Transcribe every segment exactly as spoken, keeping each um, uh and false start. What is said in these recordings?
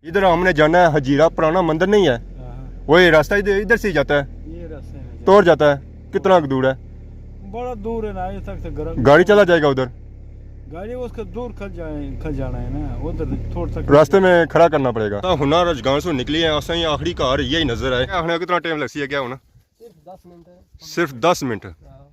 ادھر ہم نے جانا ہے ہجیرہ، پرانا مندر نہیں ہے؟ ہاں۔ وہ یہ راستہ ادھر، ادھر سے ہی جاتا ہے؟ یہ راستہ ہے۔ توڑ جاتا ہے؟ کتنا دور ہے؟ بڑا دور ہے نا، یہ تک سے گرم۔ گاڑی چلا جائے گا ادھر؟ گاڑی اس کے دور کھل جائے، کھل جانا ہے نا، ادھر تھوڑا سا۔ راستے میں کھڑا کرنا پڑے گا۔ ہن رجگان سے نکلی ہے، اساں ہی آخری گھر یہی نظر آئے۔ آخنے کتنا ٹائم لگ سی ہے کیا ہونا؟ صرف دس منٹ ہے۔ صرف دس منٹ؟ ہاں۔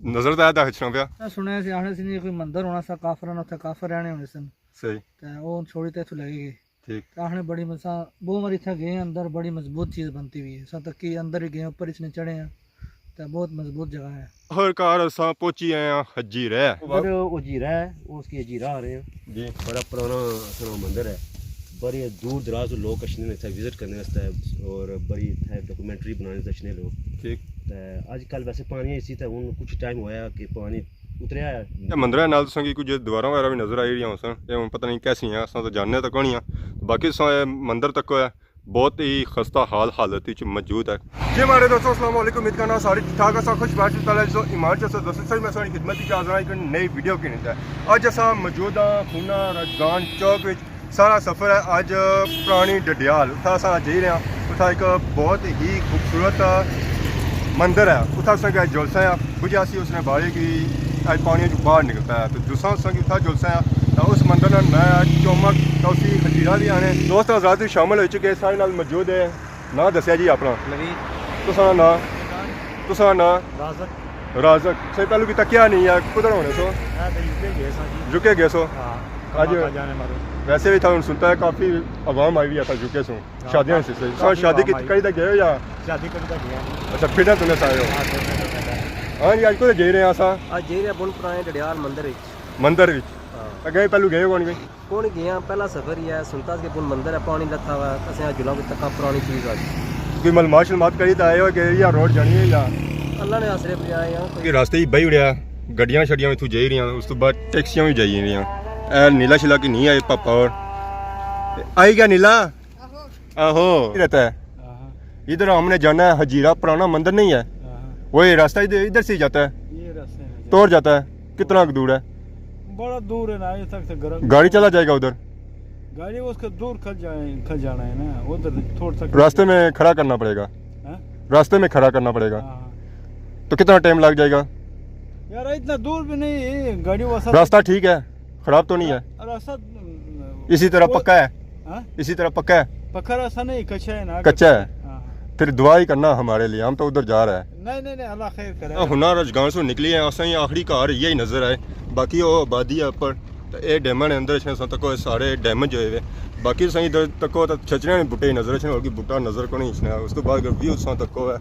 نظر تو آیا تھا کھچنا پیا۔ میں سنیا سی، آخنے سی نہیں کوئی مندر ہونا سا، کافراں نے اتھے کافر رہنے ہونے سن۔ صحیح۔ تے او چھوڑی تے اتھوں لگے گئے۔ ٹھیک۔ تے آخنے بڑی مسا، بہت واری اتھے گئے ہیں اندر، بڑی مضبوط چیز بنتی ہوئی ہے۔ اساں تکی اندر ہی گئے، اوپر اس نے چڑھے ہیں۔ تے بہت مضبوط جگہ ہے۔ آخرکار اساں پہنچی آئے ہاں ہجیرہ۔ ادھر ہجیرہ ہے، اس کی ہجیرہ آ رہے ہیں۔ جی۔ بڑا پرانا اساں مندر ہے۔ بڑی دور دراز تو لوگ اچھنے نے اتھے وزٹ کرنے واسطے، اور بڑی اتھے ڈاکومنٹری بنانے واسطے اچھنے لوگ۔ ٹھیک۔ تے اج کل ویسے پانی اسی تے ہن کچھ ٹائم ہویا کہ پانی اتریا ہے۔ اے مندرہ نال تساں کی کچھ دیواراں وغیرہ بھی نظر آئی رہیاں ہوسن۔ اے ہن پتہ نہیں کیسیاں، اساں تو جاننے تک کونی آں۔ باقی تساں اے مندر تک ہویا، بہت ہی خستہ حال حالت وچ موجود ہے۔ جی ماڑے دوستو، السلام علیکم، امید کرنا سارے ٹھیک ٹھاک ہسن، خوش باش، اللہ عز و ایمان چ ہسن۔ دوستو، سر میں ساری خدمت وچ حاضر ہاں ایک نئی ویڈیو کے نال۔ اج اساں موجود ہاں خونا رجگان چوک وچ۔ سارا سفر ہے اج پرانی ڈڈیال، اتھا اساں جائی رہے ہاں۔ اتھا ایک بہت ہی خوبصورت مندر ہے، اتھا اساں گئے جلسہ ہے، بجھیا سی اس نے بارے کہ اج پانی چوں باہر نکلتا ہے، تو جلسہ اساں کی اتھا جلسہ ہے۔ تو اس مندر نا ناں ہے چومک، تو اسی ہجیرہ بھی آنے۔ دوست حضرات بھی شامل ہو چکے، سارے نال موجود ہے۔ ناں دسیا جی اپنا۔ نوید۔ تساں ناں؟ تساں ناں؟ رازق۔ رازق۔ سے پہلو کی تکیا نہیں ہے، کدھر ہونے سو؟ میں تو یو کے گئے ساں جی۔ یو کے گئے سو؟ ہاں، اج کما کاجاں نے مارے۔ ویسے بھی تھا ہن سنتا ہے کافی عوام آئی ہوئی ہے تھا یو کے سوں۔ ہاں، شادیاں کافی، سے، سے۔ کافی شادی عوام کی آئی۔ کہیں تے گئے ہو یا؟ شادی کہیں تے گئے نہیں۔ اچھا، پھرنے تنے سے آئے ہو؟ ہاں، پھرنے تنے سے آئے۔ ہاں جی، اج کدھر جائی رہے ہیں اساں؟ اج جائی رہے ہیں بن پرانے ڈڈیال مندر وچ۔ مندر وچ؟ ہاں۔ اگے پہلو گئے ہو کون بھی؟ کون گیا، پہلا سفر ہی ہے، سنتا کہ پن مندر ہے، پانی لتھا ہوا ہے، اسے آ جلا کوئی تکا پرانی چیز آ گئی۔ کوئی معلومات شلومات کری تے آئے ہو کہ یہ روڈ جانی ہے یا؟ اللہ نے آسرے پہ آئے ہیں۔ کہ راستے ہی بہی اڑیا، گڈیاں شڈیاں اتھوں جائی رہیاں، اس تو بعد ٹیکسیاں بھی جائی رہیاں۔ اے نیلا شیلا کی نہیں آئے پاپا اور۔ آئی گیا نیلا؟ آہو۔ رہتا ہے۔ آہو۔ ادھر ہم نے جانا ہے ہجیرہ، پرانا مندر نہیں ہے؟ آہو۔ وہ یہ راستہ ادھر، ادھر سے ہی جاتا ہے؟ یہ راستہ ہے۔ توڑ جاتا ہے؟ کتنا دور ہے؟ بڑا دور ہے نا، یہ تک سے گرم۔ گاڑی چلا جائے گا ادھر؟ گاڑی اس کے دور کھل جائے، کھل جانا ہے نا، ادھر تھوڑا سا۔ راستے میں کھڑا کرنا پڑے گا؟ ہاں؟ راستے میں کھڑا کرنا پڑے گا؟ ہاں۔ تو کتنا ٹائم لگ جائے گا؟ یار، اتنا دور بھی نہیں، گاڑی واسطہ۔ راستہ ٹھیک ہے، خراب تو نہیں ہے؟ راستہ، اسی طرح وہ پکا ہے؟ ہاں؟ اسی طرح پکا ہے؟ پکا راستہ نہیں، کچا ہے نا۔ کچا ہے؟ ہاں۔ پھر دعا ہی کرنا ہمارے لیے، ہم تو ادھر جا رہے ہیں۔ نہیں، نہیں، نہیں، اللہ خیر کرے۔ ہن رجگان سوں نکلی ہیں، اساں ہی آخری گھر یہی نظر آئے، باقی او آبادی ہے اپر۔ تے اے ڈیماں نے اندر اچھنے ساں تکو اے سارے ڈیمیج ہوئے ہوئے۔ باقی تساں ادھر تکو تے چھچھڑیاں نے بوٹے ہی نظر اچھنے، ہور کوئی بوٹا نظر کونی اچھنا۔ اس تو بعد اگر ویو تساں تکو ہے،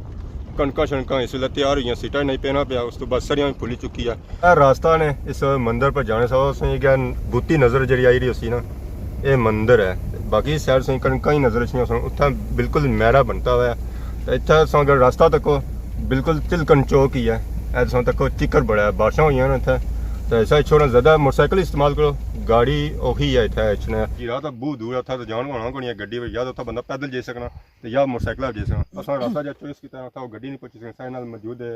کنکاں شنکاں اس ویلے تیار ہوئیاں، سیٹاں نہیں پینا پیا، اس تو بعد سریاں وی پھلی چکی ہے۔ اے راستہ نے اس مندر پر جانے سا، اس نے کیا بوتی نظر جڑی آئی رہی ہوسی نا، اے مندر ہے۔ باقی سائیڈ سے کنکاں ہی نظر اچھنیاں سن، اتھاں بالکل میرا بنتا ہوا ہے۔ تے اتھاں تساں اگر راستہ تکو، بالکل تلکن چوک ہی ہے۔ اے تساں تکو چکر بڑا ہے، بارشاں ہوئیاں نا اتھے۔ تے ایسا چھوڑا زیادہ موٹر سائیکل استعمال کرو، گاڑی اوکھی ہے اتھے اچھنے۔ جی راہ تاں بہت دور ہے، اتھاں تاں جان ہونا کونی ہے گڈی وچ، یا تاں اتھاں بندہ پیدل جائی سکنا تے یا موٹر سائیکل پر جائی سکنا۔ اساں راستہ جا چوائس کیتا، اتھاں او گڈی نہیں پہنچی سکنا، ساڈے نال موجود ہے۔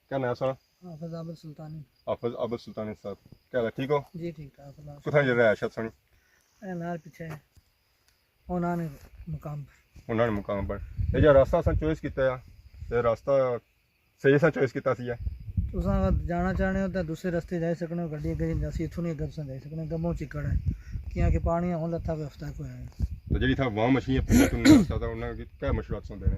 کیا نام ہے ساڈا؟ حافظ عابد سلطانی۔ حافظ عابد سلطانی صاحب، کیا حال ہے؟ ٹھیک ہو؟ جی ٹھیک ٹھاک، اللہ کتھاں جا رہا ہے شخص؟ اے نال پیچھے ہے۔ انہاں نے مقام پر۔ انہاں نے مقام پر۔ اے جا راستہ اساں چوائس کیتا ہے، تے راستہ صحیح اساں چوائس کیتا سی ہے۔ تساں اگر جانا چاہنے ہو تے دوسرے رستے جائی سکنے ہو، گڈی اگے نہیں جاسی، اتھوں نہیں اگے تساں جائی سکنے، اگے بہوں چکڑ ہے۔ کیاں کہ پانی ہن لتھا کوئی ہفتہ کوئی ہے۔ تے جیڑی اتھا عوام اچھنی ہے پوری تننے راستہ تھا، انہاں کی کیا مشورہ تساں دینے؟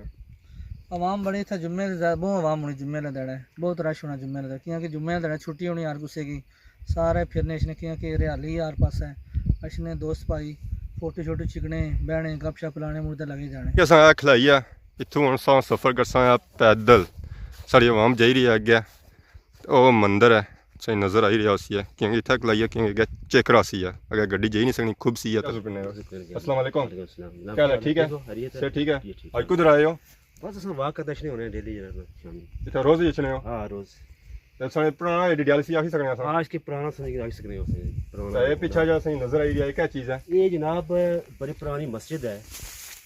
عوام بڑی اتھا جمعے دے زیادہ، بہوں عوام ہونی جمعے دے دڑے، بہت رش ہونا جمعے دے دڑے، کیاں کہ جمعے دے دڑے چھٹی ہونی ہر کسے کی۔ سارے پھرنے اچھنے، کیاں کہ ہریالی ہر پاسے، اچھنے دوست بھائی، فوٹو شوٹو چکنے، بہنے، گپ شپ لانے، مڑدے لگے جانے۔ اساں اے کھلائی آ، اتھوں ہن اساں سفر کرساں آ پیدل۔ ساڑی عوام جائی رہی ہے اگے، او مندر ہے، صحیح نظر آئی رہیا ہوسی ہے، کیونکہ اتھے کھلائی آ، کیونکہ اگے چیکرا سی ہے، اگے گڈی جائی نہیں سکنی، کھب سی ہے۔ السلام علیکم۔ وعلیکم السلام۔ کیا حال ہے؟ ٹھیک ہے؟ خیریت ہے؟ صحت ٹھیک ہے؟ جی، ٹھیک۔ آج کدھر آئے ہو؟ بس اساں واک کرنے اچھنے ہونے ڈیلی جناب شامی۔ اتھا روز ہی اچھنے ہو؟ ہاں، روز۔ تے ساڑے پرانا ڈڈیال سی آخی سکنے آں اساں؟ ہاں، اس کے پرانا سمجھ آخی سکنے ہو، پرانا۔ تے اے پچھا جا صحیح نظر آئی رہیا ہے، کیا چیز ہے؟ اے جناب بڑی پرانی مسجد ہے۔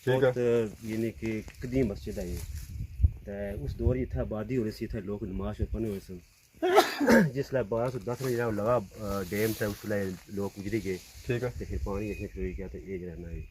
ٹھیک ہے۔ بہت، یعنی کہ قدیم مسجد ہے یہ۔ تے اس دور اتھا آبادی ہونی سی، اتھا لوگ نماز شماز پڑھنے ہونے سن۔ جس لے بارہ سو دس میں جڑا لگا، آ، ڈیم تھا، اس لے لوگ گزری گئے۔ ٹھیک ہے۔ تے پھر پانی اتنے شروع ہوئی گیا تے اے جڑا نا اے۔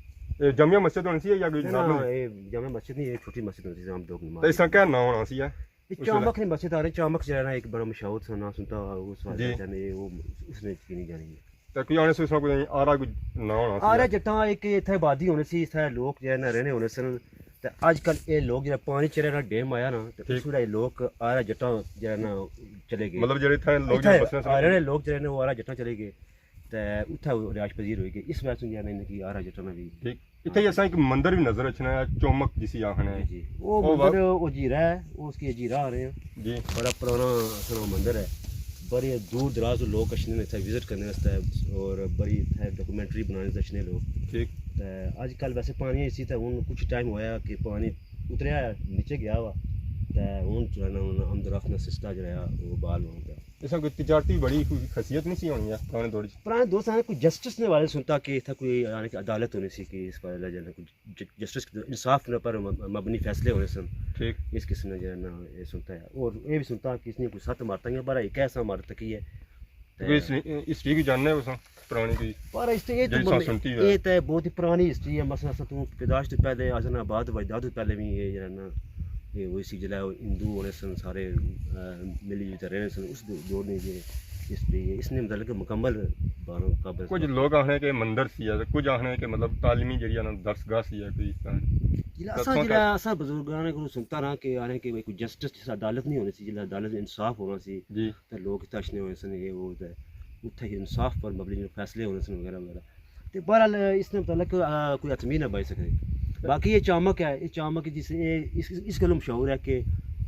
اے جامع مسجد ہونی سی یا کوئی نہ، نارمل؟ نہ، اے جامع مسجد نہیں، اے چھوٹی مسجد ہونی سی، عام لوگ نماز تے اس طرح کیا ناں ہونا سی اے؟ اے اس ویلے؟ چامک نی مسجد آ رہی، چامک جیڑا نا ایک بڑا مشہور سا ناں سنتا، اس واسطے جی۔ جانے، او اس نے کی نہیں جانی۔ تے کوئی آنے سے اس طرح کوئی آرا کوئی ناں ہونا سی آرا اے؟ جٹاں ایک اتھے آبادی ہونی سی، اتھے لوگ جیڑے نا رہنے ہونے سن۔ تے اج کل اے لوگ جیڑا پانی چڑھے نا، ڈیم آیا نا، تے اس ٹھیک۔ ویلے اے لوگ آرا جٹاں جیڑا نا چلے گئے۔ مطلب جیڑے اتھے لوگ اتھے جیڑے بسنے سن؟ رہنے لوگ جیڑے نے، او آرا جٹاں چلے گئے۔ تے اتھا او رہائش پذیر ہوئی گئے۔ اس وجہ سوں جیڑا نا انہاں کی آرا جٹاں نا وی ٹھیک۔ اتھے ہی اساں ایک مندر وی نظر اچھنا ہے، چومک جسی آخنے۔ جی، جی۔ او او مندر وا- او جیرا ہے، او اس کی جیرا آ رہے ہیں۔ جی۔ بڑا پرانا اساں مندر ہے۔ بڑے دور دراز تو لوگ اچھنے نے اتھے وزٹ کرنے واسطے، اور بڑی اتھے ڈاکومنٹری بنانے واسطے اچھنے لوگ۔ ٹھیک۔ تے اج کل ویسے پانی اسی تے ہن کچھ ٹائم ہویا کہ پانی اتریا ہے، نیچے گیا وا۔ تے ہن جو ہے نا، ہن آمد و رفت نا سلسلہ جو ہے، وہ بحال ہو گیا۔ اس طرح کوئی تجارتی بڑی کوئی خاصیت نہیں سی ہونی ہے پرانے دور چ؟ پرانے دور سے کوئی جسٹس نے والے سنتا کہ اتھا کوئی، یعنی کہ عدالت ہونی سی کہ اس پر اللہ جل کوئی ج-، جسٹس، انصاف نے پر م-، مبنی فیصلے ہونے سن۔ ٹھیک۔ اس قسم نے جو ہے نا، یہ سنتا ہے۔ اور یہ بھی سنتا کہ اس نے کوئی ست عمارتاں ہیں، پر ایک ایسا عمارت تکی ہے۔ تے کوئی ہسٹری، ہسٹری کی جاننے ہو سن؟ پرانی کوئی پر اس تے یہ تو جیڑی تساں مطلب، سنتی ہوئے۔ یہ تے بہت ہی پرانی ہسٹری ہے۔ مثلاً اساں تو پیدائش تو پہلے، اساں آباد و اجداد تو پہلے بھی یہ جڑا نا، یہ ہوئی سی جلے ہندو ہونے سن سارے، آ، ملی جل تے رہنے سن، اس دو-، دور نے یہ ہسٹری ہے۔ اس نے متعلق مکمل باروں قبر کچھ لوگ آخنے کہ مندر سی ہے، کچھ آخنے کہ مطلب تعلیمی جڑی ہے نا درسگاہ سی ہے کوئی اس طرح۔ جلے تے اساں اتھوں جلے تک اساں بزرگاں نے کو سنتا رہا کہ آخنے کہ کوئی جسٹس جس عدالت نہیں ہونی سی، جلے عدالت انصاف ہونا سی۔ جی۔ تے لوگ اتھے اچھنے ہونے سن، یہ وہ تے اتھے ہی انصاف پر مبنی فیصلے ہونے سن وغیرہ وغیرہ۔ تے بہرحال اس نے متعلق، آ، کوئی حتمی نہ بائی سکے۔ باقی یہ چامک ہے، یہ چامک جس، یہ اس، اس گلوں مشہور ہے کہ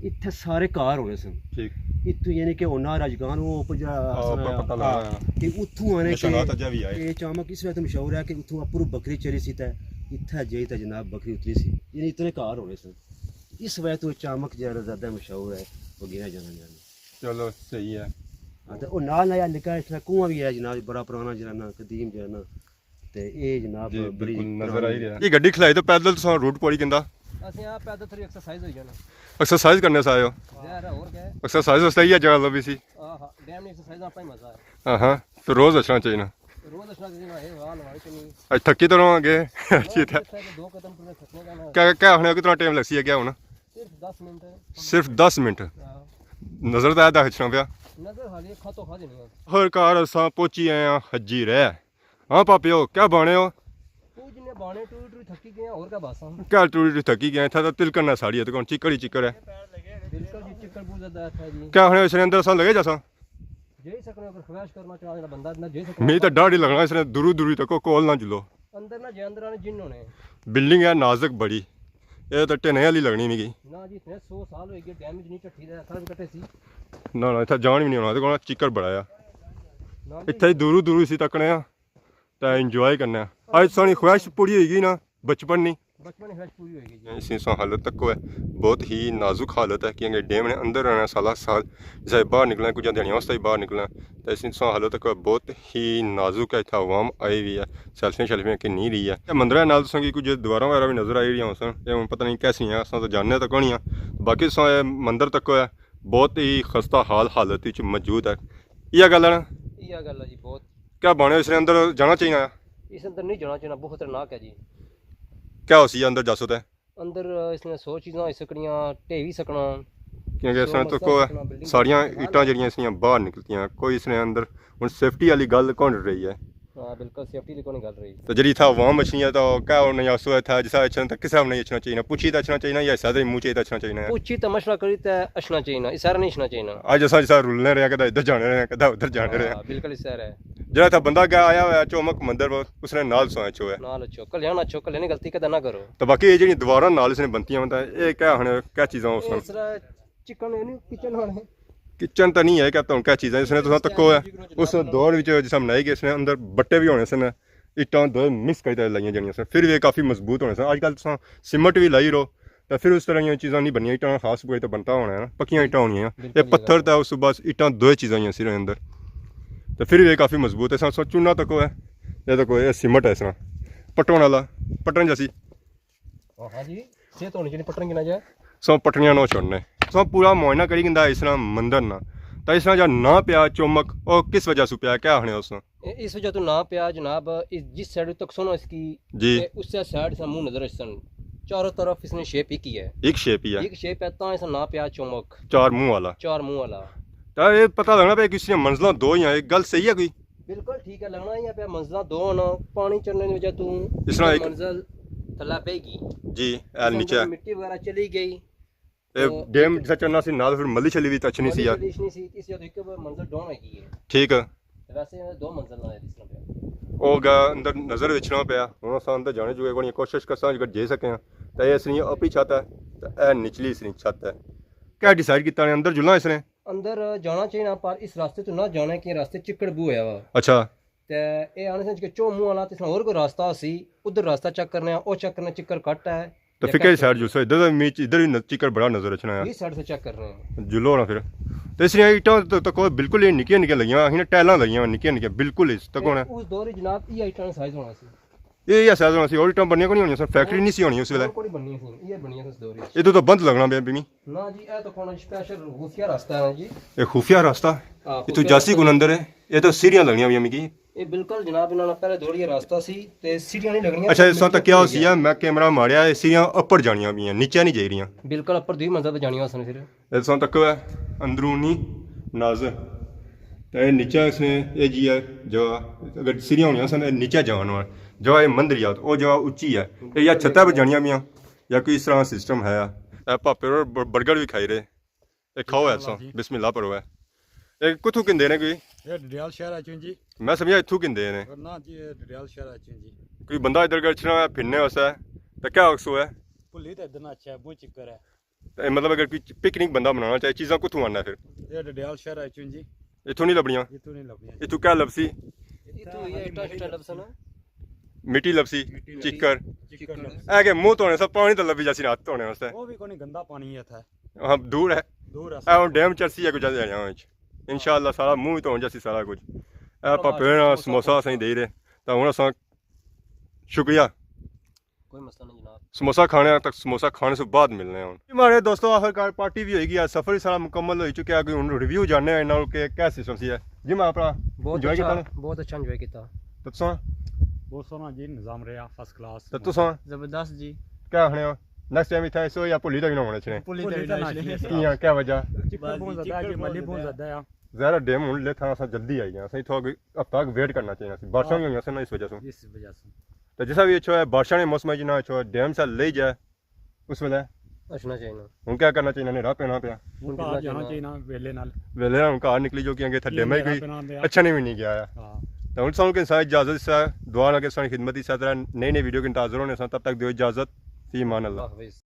اتھے سارے کار ہونے سن۔ ٹھیک۔ اتھوں یعنی کہ ہونا راجگان وہ اوپر جا آ، اوپر پتہ لگا۔ کہ اتھوں آنے نشانات اجا بھی آئے۔ یہ چامک اس وجہ تو مشہور ہے کہ اتھوں اپر بکری چری سی تے اتھے جائی تے جناب بکری اتری سی۔ یعنی اتنے کار ہونے سن۔ اس وجہ تو چامک جہڑا زیادہ مشہور ہے، وہ گنا جانا جانا۔ چلو، صحیح ہے۔ ہاں، تے او نال نال نکا اس طرح کنواں بھی ہے جناب، بڑا پرانا جناب نا، قدیم جناب نا۔ تے اے جناب جی، بڑی بالکل نظر آئی رہیا۔ یہ گڈی کھلائی تو پیدل تساں روٹ پوری کندا؟ اسیں آ پیدل تھوڑی ایکسرسائز ہوئی جانا۔ ایکسرسائز کرنے سے آئے ہو؟ ظاہر ہے، اور کیا ہے؟ ایکسرسائز واسطے یہ جگہ لبھی سی۔ ہاں، ہاں، ڈیم نے ایکسرسائز اپنا ہی مزہ ہے۔ ہاں، ہاں، تو روز اچھنا چاہیے نا۔ روز اچھنا چاہیے نا، اے حال ہمارے تے نہیں۔ اج تھکی تو رہو گے۔ ہاں، ٹھیک ہے۔ اتنے دو قدم ٹرنے تھکنے کا نا۔ کیا، کیا آخنے ہو، کتنا ٹائم لگسی ہے کیا ہونا؟ صرف دس منٹ۔ صرف دس منٹ؟ ہاں۔ نظر تو آیا دس اچھنا پیا۔ نظر حالی کھا تو کھا دینی ہے۔ ہر کار اساں پہنچی آئے ہاں حجی رہ۔ ہاں پاپیو، کیا بانے ہو؟ کچھ نہیں بانے، ٹوری ٹوری تھکی گئے ہیں، اور کیا باساں۔ کیا ٹوری ٹوری تھکی گئے ہیں؟ اتھا تو تلکن نہ ساڑی ہے، تو کون چکڑ ہی چکڑ ہے۔ بالکل جی، چکڑ بہت زیادہ ہے جی۔ کیا ہن اس نے اندر اساں لگے جاساں؟ جائی سکنے، اگر خواہش کرنا چاہ جڑا بندہ نہ جائی سکنا۔ میں تو ڈر ہی لگنا اس نے، دورو دوری تکو، کول نہ جلو۔ اندر نہ جے، اندر آنے جن ہونے۔ بلڈنگ ہے نازک بڑی، اے تو ٹھنے والی لگنی میکی۔ نہ جی، اتنے سو سال ہوئی گئے، ڈیمیج نہیں ٹھٹھی دے، سارے کٹے سی۔ نہ، نہ، اتھا جان بھی نہیں ہونا، تے کونا چکڑ بڑا ہے۔ نہ جی۔ اتھا ہی دورو دورو سی تکنے آ۔ تے انجوائے کرنے آ۔ اج ساڑی خواہش پوری ہوئی گئی نا، بچپن نی۔ بچپن نی خواہش پوری ہوئی گئی جی۔ اسی سو حالت تک ہے، بہت ہی نازک حالت ہے، کیونکہ ڈیم نے اندر رہنا سالا سال، جسے باہر نکلنا، کچھ دیہاڑیاں واسطے ہی باہر نکلنا، تے اسی سو حالت تک بہت ہی نازک ہے، اتھا عوام آئی ہوئی ہے، سیلفیاں شیلفیاں کی نہیں رہی ہے۔ تے مندرے نال تساں کی کچھ دیواراں وغیرہ بھی نظر آئی رہیاں ہوسن، اے ہن پتہ نہیں کیسیاں، اساں تو جاننے تک کونی آں، باقی تساں اے مندر تک ہے، بہت ہی خستہ حال حالت وچ موجود ہے۔ یہ گل ہے نا؟ یہ گل ہے جی، بہت۔ کیا بانے اس نے اندر جانا چاہیے؟ اس اندر نہیں جانا چاہیے، بہت خطرناک ہے جی۔ کیا ہو سی اندر جاسو تے؟ اندر اس نے سو چیزاں ہوئی سکنیاں، ڈھے وی سکنا۔ کیونکہ اس نے تو کو ساریاں اٹاں جڑیاں اس نیاں باہر نکلتیاں، کوئی اس نے اندر ہن سیفٹی والی گل کون رہی ہے؟ ہاں، بالکل سیفٹی دی کونی گل رہی۔ تے جڑی اتھا عوام اچھنی ہے، تے کیا انہاں آسو اتھا جسا اچھنا تے کسا انہاں اچھنا چاہیے؟ پوچھی تے اچھنا چاہیے یا سادے منہ چ تے اچھنا چاہیے؟ پوچھی تے مشورہ کری تے اچھنا چاہیے، اس طرح نہیں اچھنا چاہیے۔ اج اساں جسا رلنے رہے، کدے ادھر جانے رہے، کدے ادھر جانے رہے۔ ہاں، بالکل اس طرح ہے۔ جڑا اتھا بندہ گیا آیا ہوا ہے چومک مندر پر، اس نے نال سو اچھو ہے۔ نال اچھو، کلیان اچھو، کلیانی غلطی کدے نہ کرو۔ تے باقی یہ جڑی دیواراں نال اس نے بنتیاں ہوندیاں، اے کیا ہن، کیا چیزاں اس طرح؟ اس طرح چکن، یعنی کچن ہونے۔ کچن تاں نہیں ہے، کیا تہن کیا چیزاں اس نے تساں تکو ہے۔ اس دور وچ جس ہم بنائی گئے، اس نے اندر بٹے بھی ہونے سن، اٹاں دوئے مکس کری تے لائیاں جانیاں سن، پھر بھی یہ کافی مضبوط ہونے سن۔ اج کل تساں سیمنٹ بھی لائی رو، تے پھر اس طرح دیاں چیزاں نہیں بنیاں، اٹاں خاص کوئی تے بنتا ہونا ہے نا، پکیاں اٹاں ہونیاں۔ یہ پتھر تے اس بعد اٹاں دوئے چیزاں ہی سن اندر، تے پھر بھی یہ کافی مضبوط ہے۔ سو چونا تکو ہے، یہ تکو یہ سیمنٹ ہے، اس طرح پٹن والا، پٹن جیسی۔ ہاں جی، صحت ہونی چاہیے، پٹن گنا جائے۔ سو پٹنیاں نو چھوڑنے۔ سو پورا معائنہ کری گندا اس طرح مندر نا۔ تے اس نا جا ناں پیا چومک، او کس وجہ سوں پیا، کیا آخنے اس نا؟ اے اس وجہ تو ناں پیا جناب، اس جس سائیڈ تک سونا اس کی، جی۔ تے اس سائیڈ سا منہ نظر اچھسن۔ چاروں طرف اس نے شیپ ایک ہی ہے۔ ایک شیپ ہی ہے۔ ایک شیپ ہے، تاں اس نا ناں پیا چومک۔ چار منہ والا۔ چار منہ والا۔ تے اے پتہ لگنا پیا کہ اس نے منزلاں دو ہی ہیں، ایک گل صحیح ہے کوئی؟ بالکل ٹھیک ہے، لگنا ہی ہے پیا، منزلاں دو ہونا، پانی چڑھنے کی وجہ تو اس طرح ایک منزل تھلا پے گی۔ جی، اے اس اندر نیچے۔ مٹی وغیرہ چلی گئی۔ اے تو ڈیم جسا چڑھنا سی، نال پھر ملی شلی وی تے اچھنی سی ملی یار۔ شلی اچھنی سی، اس وجہ تو ایک منزل ڈاؤن ہوئی گئی ہے۔ ٹھیک ہے۔ تے ویسے دو منزل نہ ہے اس طرح پیا۔ او گا اندر نظر وچھنا پیا، ہن اساں اندر جانے جو کوئی کوشش کرساں اگر جائی سکے ہاں۔ تے اے اس نی اپری چھت ہے، تے اے نچلی اس نی چھت ہے۔ کیا ڈیسائیڈ کیتا نے اندر جلنا اس نے؟ اندر جانا چاہیے نا، پر اس راستے تو نہ جانا کہ راستے چکڑ بہوں ہویا وا۔ اچھا۔ تے اے آنے سن کہ چو منہ والا تے اس نا اور کوئی راستہ سی، ادھر راستہ چیک کرنے آں، او چیک کرنے چکڑ کٹ ہے۔ تے یا فکر کٹ سائیڈ ہے۔ جو سو ادھر دا میچ، ادھر وی ن-، چکڑ بڑا نظر اچھنا ہے۔ اس سائیڈ سے چیک کرنے آں۔ جلو نا پھر۔ تے اس نیاں اٹاں تے، تے کوئی بالکل ہی نکیاں نکیاں لگیاں، ہن ٹائلاں لگیاں نکیاں نکیاں، بالکل اس تک ہونا۔ اس دور جناب، یہ اٹاں سائز ہونا سی۔ اے، اے سائز ہونا سی، اور اٹاں بنیاں کونی ہونیاں سن، فیکٹری نہیں سی ہونی اس ویلے۔ اور کونی بننی سی، یہ بنیاں سی اس دور وچ۔ ادھر تو بند لگنا پیا بھی۔ نہ جی، اے تو کون سپیشل خفیہ راستہ ہے نا جی۔ اے خفیہ راستہ؟ ہاں، اتھوں خفیہ جاسی راستہ۔ کون اندر ہے؟ اے تو سیڑھیاں لگنیاں ہویاں مکی۔ اے بالکل جناب، انہاں نے پہلے دوڑیے راستہ سی، تے سیڑھیاں نہیں لگنیاں، اچھا، اس وقت کیا ہوئی ہوسی ہے؟ میں کیمرہ ماریا، اے سیڑھیاں اپر جانیاں پیاں، نیچے نہیں جائی رہیاں۔ بالکل اپر دوئی منزل تے جانیاں ہوسن پھر۔ اس وقت تک ہے اندرونی ناظر۔ تے اے نیچے اس نے، اے جی ہے جو اگر سیڑھیاں ہونیاں سن، اے نیچے جان وال۔ جو اے مندر یاد، او جو اچی ہے۔ اے یا چھتہ پر جانیاں پیاں، یا کوئی اس طرح سسٹم ہے۔ اے پاپے اور ب-، برگر بھی کھائی رہے۔ اے کھاؤ ہے انشاءاللہ سو، جی۔ بسم اللہ پڑھو ہے۔ اے کتھوں کندے نے کوئی؟ اے ڈڈیال شہر اچوں جی۔ میں سمجھا اتھوں کندے نے۔ نہ جی، اے ڈڈیال شہر اچوں جی۔ کوئی بندہ ادھر گھر اچھنا ہویا پھرنے واسطے، تے کیا اکسو ہے؟ بھلی تے ادھر نہ اچھا ہے، بہت چکر ہے۔ تے مطلب اگر کوئی پکنک بندہ بنانا چاہے، چیزاں کتھوں آنا پھر؟ اے ڈڈیال شہر اچوں جی۔ اتھوں نہیں لبنیاں؟ اتھوں نہیں لبنیاں جی۔ اتھوں کیا لبسی؟ اتھوں یہ اٹا شٹا لبسا نا۔ مٹی لبسی، مٹی لبسی۔ چکر۔ چکر لبسی۔ اے کہ منہ دھونے سا پانی تے لبی جاسی نا ہتھ دھونے واسطے۔ وہ بھی کوئی گندا پانی ہے تھا۔ ہاں، دور ہے۔ دور ہے۔ اے ہن ڈیم چرسی ہے کچھ جانے وچ۔ انشاءاللہ سارا منہ ہی دھون جاسی سارا کچھ۔ اے پاپے نا سموسا اساں دے رہے۔ تے ہن اساں شکریہ۔ کوئی مسئلہ نہیں جناب۔ سموسا کھانے تک، سموسا کھانے سے بعد ملنے ہیں ہن۔ ہمارے دوستو، آخر کار پارٹی بھی ہوئی گئی ہے، سفر ہی سارا مکمل ہوئی چکیا ہے۔ کوئی ہن ریویو جاننے ہیں انہاں کول کہ کیا سسٹم سی ہے۔ جی میں اپنا بہت انجوائے اچھا، کیتا نا؟ بہت اچھا انجوائے کیتا۔ تے تساں؟ بہت سوہنا جی، نظام رہیا فرسٹ کلاس۔ تے تساں؟ زبردست جی۔ کیا آخنے ہو؟ نیکسٹ ٹائم اتھے ایسو یا بھلی تے وی نہ ہونے چاہیے؟ بھلی تے وی نہ ہونے چاہیے۔ کیاں؟ کیا وجہ؟ چکر بہت زیادہ ہے جی، ملی بہت زیادہ ہے۔ ظاہر ہے ڈیم ہن لے تھا، اساں جلدی آئی گئے، اساں اتھوں کوئی ہفتہ ویٹ کرنا چاہیے سی، بارشاں وی ہوئیاں سن نا اس وجہ سوں۔ اس وجہ سوں۔ تے جسا وی اچھو ہے، بارشاں نے موسم وچ نہ اچھو ہے، ڈیم سا لے جائے، اس ویلے اچھنا چاہیے نا۔ ہن کیا کرنا چاہیے؟ نیرا پینا پیا۔ ہن ہن گھر کتنا جانا چاہیے؟ چاہیے نا ویلے نال۔ ویلے نال ہن گھر نکلی جو، کیونکہ اتھے ڈیم ہی نیرا کوئی پینا پیا۔ اچھا نہیں وی نہیں گیا ہے۔ ہاں۔ تے ہن سانوں کسا اجازت سا، دعا نال کہ ساڈی خدمت ہی سا، نئی نئی ویڈیو کے انتظار ہونے سا، تب تک دیو اجازت، فی امان اللہ۔ اللہ حافظ۔